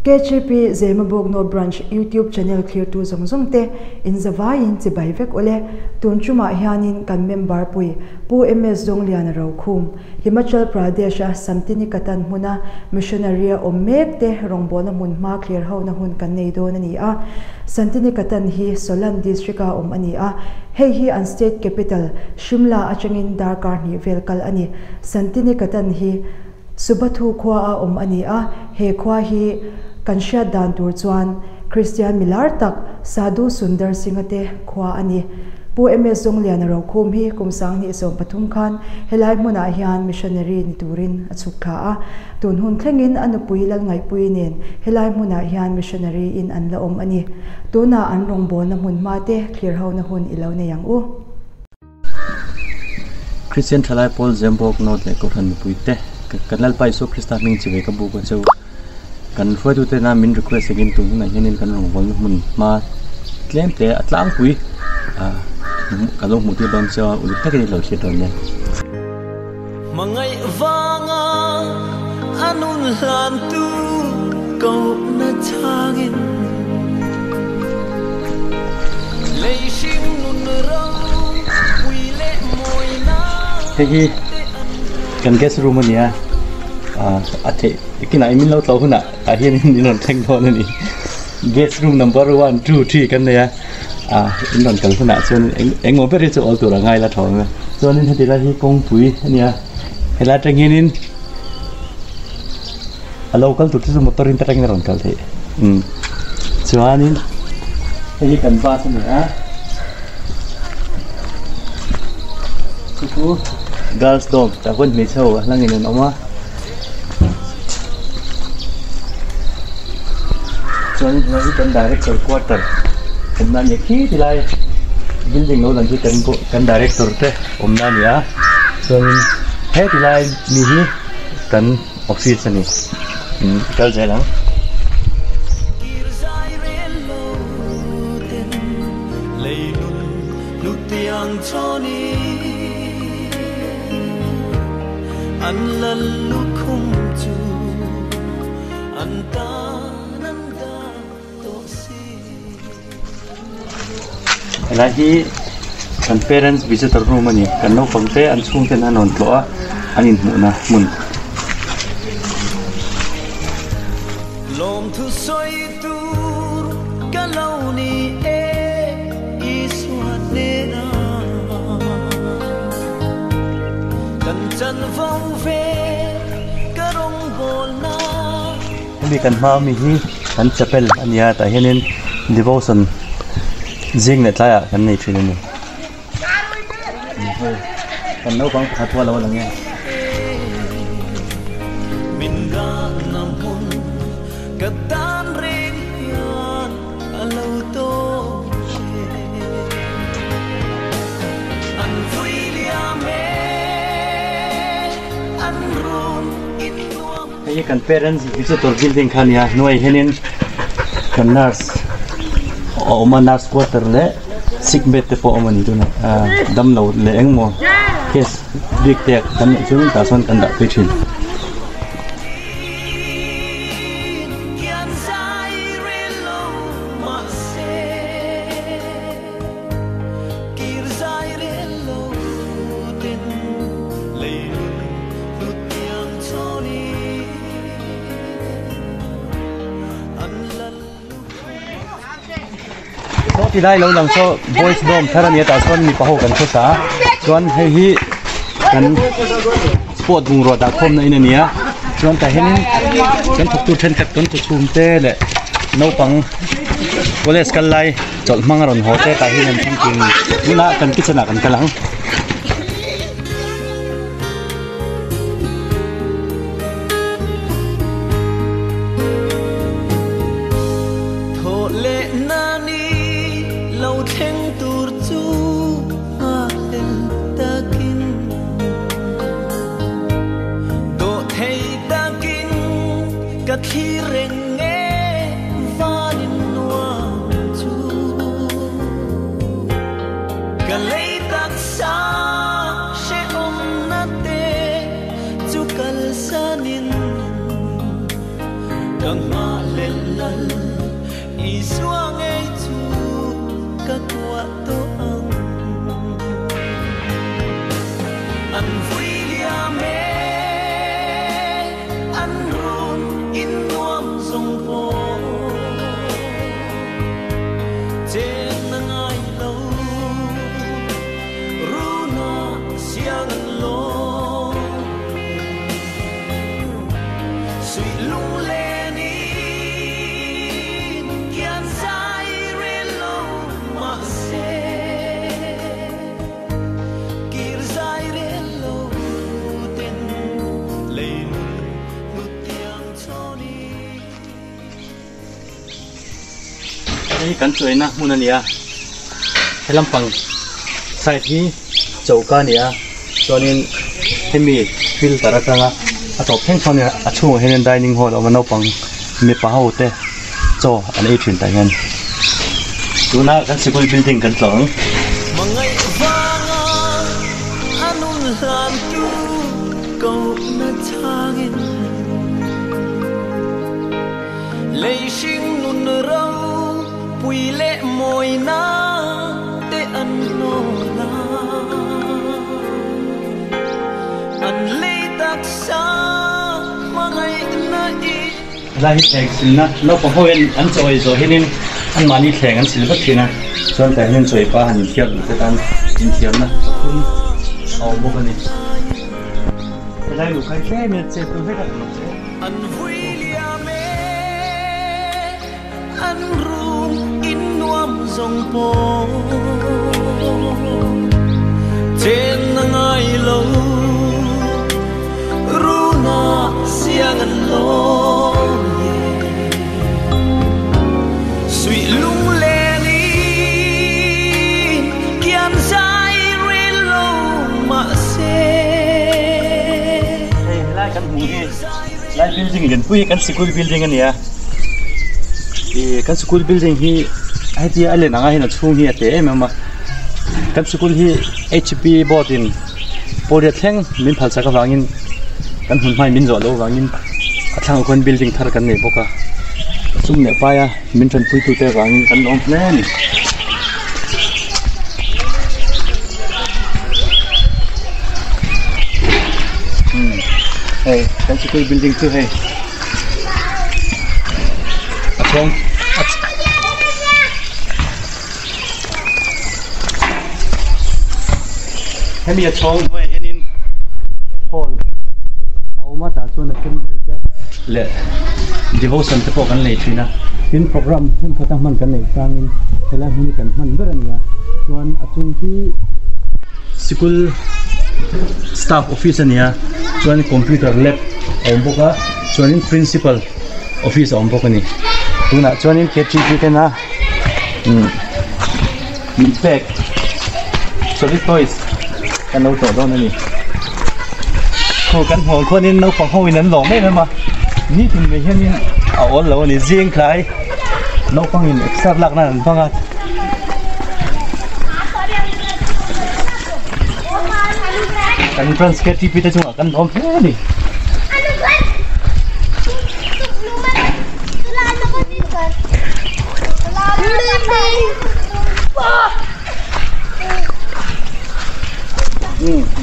KGP Zemabawk North Branch YouTube channel thlirtu zawng zawng te in zavaiin chibai vek ule. Tun tumah hianin kan member pui Pu MS Zawngliana Rokhum, Himachal Pradesh a Santiniketan hmuna missionary a awm mek te rawngbawlna hmun hma thlir hona hun kan nei dawn a ni a. Santiniketan hi Solan district a awm a ni a, hei hi an state capital Shimla atangin darkar hnih vel kal a ni. Santiniketan hi Subathu khua a awm a ni a, he khua hi kan hriat dan tur chuan Kristian milar tak Sadhu Sundar Singh-a te khua a ni. Pu MS Zawngliana Rokhum hi kum 2013 khan helai hmunah hian missionary ni turin a chhuk thla a, tun hun thlengin a nupui Lalngaihpuii nen helai hmunah hian missionary in an la awm a ni. Tunah an rawngbawlna hmun hma te thlir hona hun i lo nei ang u. Kristian Thalai Pawl Zembawk North leh Kohhran mipuite kan Lalpa Isua Krista hming chi ve ka buk a cheu. Kan hruaitute nana min request takin tun hunah hianin kan rawngbawlna hmun hma tlem te a tlangpui ah ka lo hmuh tir dawn che a uluk takin i lo thlir dawn nia. Hmangaih vanga a nun hlantu kohna changin lei hring nun ro pui leh mawina Hei hi kan guest room a ni a, ah a theih kinah i min lo tlawh hunah tah hian in rawn thleng dawn a ni. Guest room number one two three kan nei a. Ah in rawn kal hunah chuan eng engmaw ber hi chu awl tur a ngai la tho ang a chuanin heti lai hi kawngpui a nia helai atang hianin a lo kal tur te chu motor in te atangin a rawn kal theih umm chuanin hei hi kan bus a ni a chu chu girls dorm tah khuan hmeichhe ho a hlangin an awm a. Chuan helai hi kan director quarter awmna a ni a khi tilai building lo lang khi kan kan director te awmna a ni a chuanin he tilai mi hi kan office a ni umm kal zel ang. An lal lukhum chu an tan an dah tawh si. Helai hi kan parents visitor room a ni. Kan naupang te an chhung ten an rawn tlawh a, an inhmuhna hmun. Lawmthu sawi tur ka lo ni e Isua hnena kan chanvo ve ka rawngbawlna. Hemi kan hma ami hi kan chapel a ni a tah hianin devotion zing leh tlaiah kan nei thin a ni. Kan naupang pakhat pawh a lo lang e. Hei hi kan parents visitor building kha a nia hnuaiah hianin kan nurse a awm a nurse quarter leh sick bed te pawh a awm a ni tuna ah damlo leh engmaw case bik te kan neih chuan tah sawn kan dah phei thin. Saw ti lai lo lang saw boys dorm thar a nia tah chuan mipa ho kan khawsa a chuan hei hi kan sport bungrua dah khawmna in a ni a chuan tah hianin kan thawktu thenkhat kan chu chhum te leh naupang college kal lai chawlh hmang a rawn haw te tah hian an thleng thin a ni tunah kan kitchen ah kan kal ang. Thawh leh na ni lo thleng tur chu nghakhlel takin dawh thei takin ka thlir reng nge vanin nuam chu ka lei taksa hrehawmna te chu kalsanin ka nghak. Nghah lal Isua ngei chu ka kuah tawh ang. An vui liam e, an run in nuam zawng pawh chen a ngai lo, runa siang an lawm. Suih lunglen in kian zai rel lo mahse, kir zai rel lo ten lei nun hnutiang chhawn in. Hei kan chuaina hmun a ni a, he lampang side hi choka a ni a chuanin hemi filter atanga a tawp thleng chuan a chhungah hianin dining hall a awm a naupang mipa ho te chaw an ei thin tah hian tuna kan sikul building kan tlawh ang. Hmangaih vanga a nun hlan tu kohna changin lei hring nun ro pui leh mawina te an hnawl a, an lei taksa hmangaihna i. Helai hi thleng silna naupang ho hian an chaw ei zawh hianin anmahni thleng an sil vek thin a, chuan tah hian chaw ei pa han inthiar duh te tan inthiarna pathum a awm bawk a ni. Helai luh kha hi tlem in a chet deuh hlek a. An vui liam e, an rum in nuam zawng pawh chen a ngai lo, runa siang an lawm e. Suih lunglen in kian zai ril lo mahse. Hei helai kan hmuh hi lai building lianpui hi kan sikul building a ni a, ih kan sikul building hi hetia a len anga hian a chhung hi a te em em a, kan sikul hi H P board in pawlriat thleng min phal chak avangin kan hmun hmain min zawh loh avangin a thlangah khuan building thar kan nei bawk a, sum leh paia min tanpui tute avangin kan lawm hle a ni. Hei kan sikul building chu hei a chhawng hemi a chhawng hnuaiah hianin hall a awm a tah chuan assembly te leh devotion te pawh kan nei thin a tin program hun khata hman kan neih changin helai hmun hi kan hman ber a ni a chuan a chung hi sikul staff office a ni a chuan computer lab a awm bawk a chuanin principal office a awm bawk a ni tunah chuanin K_T_P tena umm min pek solid toys kan lo tawh dawn a ni khu kan hmuh ang khuanin naupang ho in an lawm em em a nitin mai hianin a awl lo a ni zing tlai naupang in exer lak nan an hmang a. Kan branch K_T_P te chungah kan lawm hle a ni.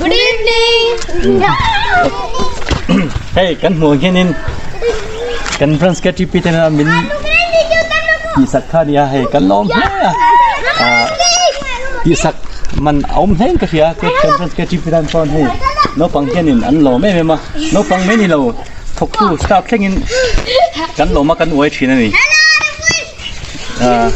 Good evening. Hei kan hmuh ang hianin kan branch K_T_P te nena min tihsak kha a ni a hei kan lawm hle a ah tihsak man a awm hle in ka hria kan branch K_T_P tan chuan hei naupang hianin an lawm em em a naupang mai ni lo thawktu staff thlengin kan lawm a kan uai thin a ni ah.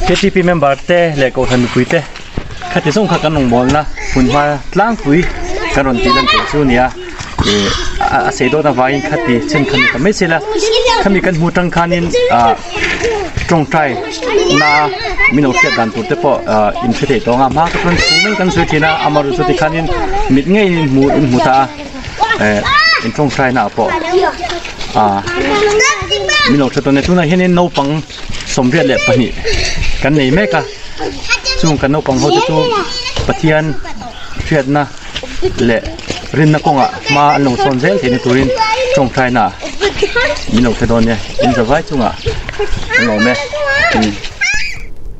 K_T_P member te leh kohhran mipui te khati zawng kha kan rawngbawlna hmunhma tlangpui kan rawn tih lan tur chu a ni a ih a sei dawt avangin khati then kha ni ta mai se la khami kan hmu tang khanin ah tawngtai na min lo hriat dan tur te pawh ah in hre thei tawng a hma ka chuan chhung mai kan sawi thin a amaherawhchu chu tikhanin mit ngeiin hmu in hmu ta a eh in tawngtai na ah pawh ah min lo hre tawn e tunah hianin naupang. 82 kan nei mek a, chung kan naupang ho te chu Pathian hriatna leh rinna kawngah hma an lo sawn zel theihna turin tawngtaina min lo hre dawn nia, in zavai chungah an awm e.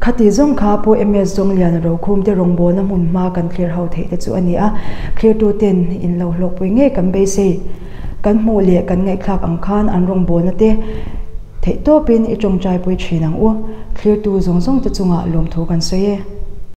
Khati zawng kha Pu MS Zawngliana Rokhum te rawngbawlna hmun hma kan thlir ho theih te chu a ni a, thlirtu ten in lo hlawkpui ngei kan beisei. Kan hmuh leh kan ngaihthlak ang khan an rawngbawlna te theihtawpin i tawngtaipui thin ang u. Thlirtu zawng zawng te chungah lawmthu kan sawi e.